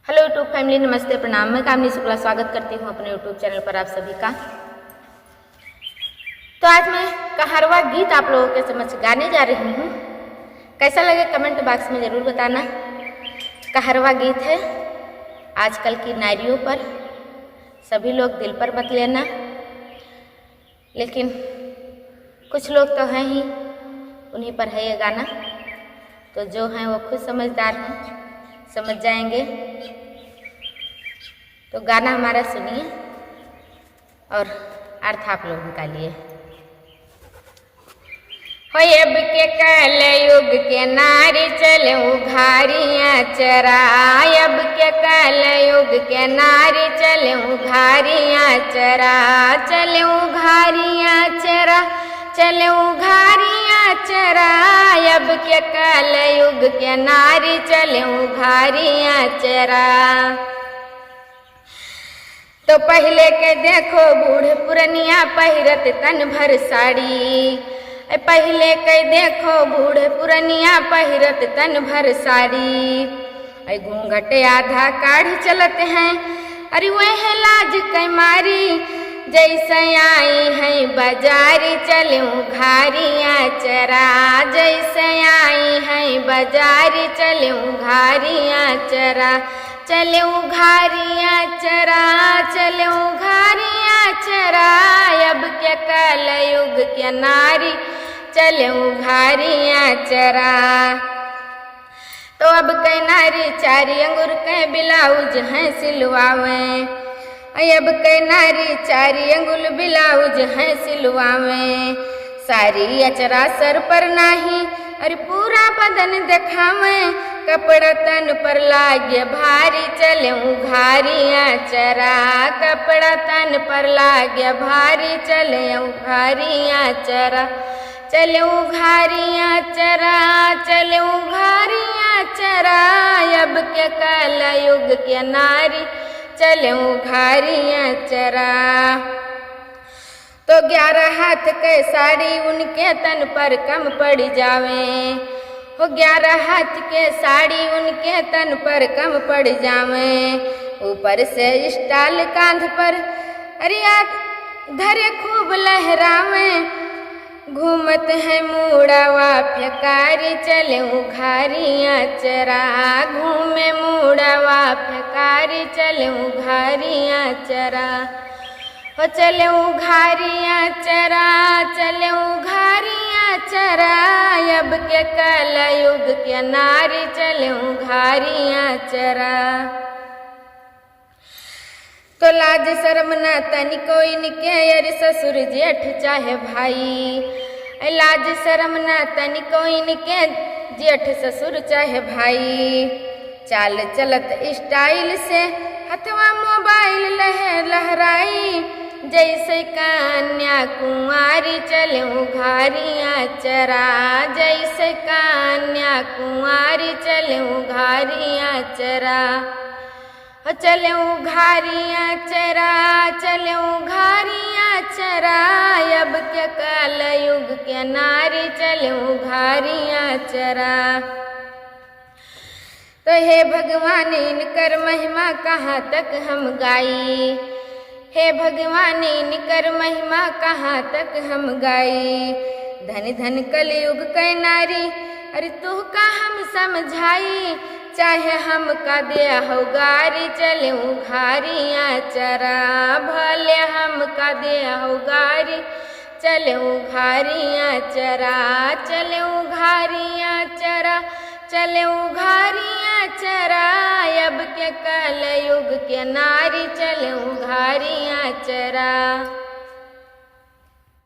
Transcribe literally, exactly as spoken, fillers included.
Hello YouTube family, नमस्ते, प्रणाम। मैं कामिनी शुक्ला स्वागत करती हूँ अपने YouTube channel पर आप सभी का। तो आज मैं कहारवा गीत आप लोगों के समक्ष गाने जा रही हूँ। कैसा लगे comment box में ज़रूर बताना। कहारवा गीत है आजकल की नारियों पर, सभी लोग दिल पर मत लेना, लेकिन कुछ लोग तो हैं ही, उन्हीं पर है ये गाना। तो जो हैं वो खुद समझदार हैं, समझ जाएंगे। तो गाना हमारा सुनिए और अर्थ आप लोग निकालिए। हो अब के कलयुग के नारी चले उघारियाँ चरा, अब के कलयुग के नारी चले उघारियाँ चरा, चले उघारियाँ चरा, चले उघारियाँ चरा, अब के कलयुग के नारी चले उघारियाँ चरा। तो पहिले के देखो बूढ़ पुरनिया पहिरत तन भर साड़ी, ए पहिले के देखो बूढ़ पुरनिया पहिरत तन भर साड़ी, ए घूंघट आधा काढ़ चलत हैं, अरे वह लाज के मारी, जैसे आई हैं बाजारी चले उघारियाँ चरा, जैसे आई हैं बाजारी चले उघारियाँ चरा। चले उघारियाँ चरा, चले उघारियाँ चरा, अब के कलयुग के नारी चले उघारियाँ चरा। तो अब के नारी चारी अंगुर के ब्लाउज हैं सिलवावे, अब के नारी चारी अंगुल ब्लाउज हैं सिलवावे, सारी अचरा सर पर नाही, अरे पूरा बदन देखावे, कपड़ा तन पर लागे भारी चले उघारियाँ चरा, कपड़ा तन पर लागे भारी चले उघारियाँ चरा, चले उघारियाँ चरा, चले उघारियाँ चरा, अब के कलयुग के नारी चले उघारियाँ चरा। तो ग्यारह हाथ के साड़ी उनके तन पर कम पड़ जावे, हो ग्यारह हाथ के साड़ी उनके तन पर कम पड़ जावे, ऊपर से स्टाल कांध पर अरे आ धरे खूब लहरावे, घूमत है मूड़वा फेकारी चले उघारियाँ चरा, घूमे मूड़वा फेकारी चले उघारियाँ चरा। हो चले उघारियाँ चरा, चले उघारियाँ चरा, अब के कलयुग के नारी चले उघारियाँ चरा। तो लाज शरम ना तनिको इनके, अरे ससुर जेठ चाहे भाई, ए लाज शरम ना तनिको इनके, जेठ ससुर चाहे भाई। चाल चलत स्टाइल से हथवा मोबाइल लह लहराई, जैसे कन्या कुंवारी चले उघारियाँ चरा, जैसे कन्या कुंवारी चले उघारियाँ चरा। हो चले उघारियाँ चरा, चले उघारियाँ चरा, अब के कलयुग के नारी चले उघारियाँ चरा। तो हे भगवान इनकर महिमा कहाँ तक हम गाई, हे भगवान इनकर महिमा कहाँ तक हम गाई। धन धन कलयुग के नारी, अरे तोहका हम समझाई, चाहे हमका दे हो गारी चले उघारियाँ चरा, भले हमका दे हो गारी चले उघारियाँ चरा, चले उघारियाँ चरा, चले उघारियाँ चरा, अब के कलयुग के नारी चले उघारियाँ चरा।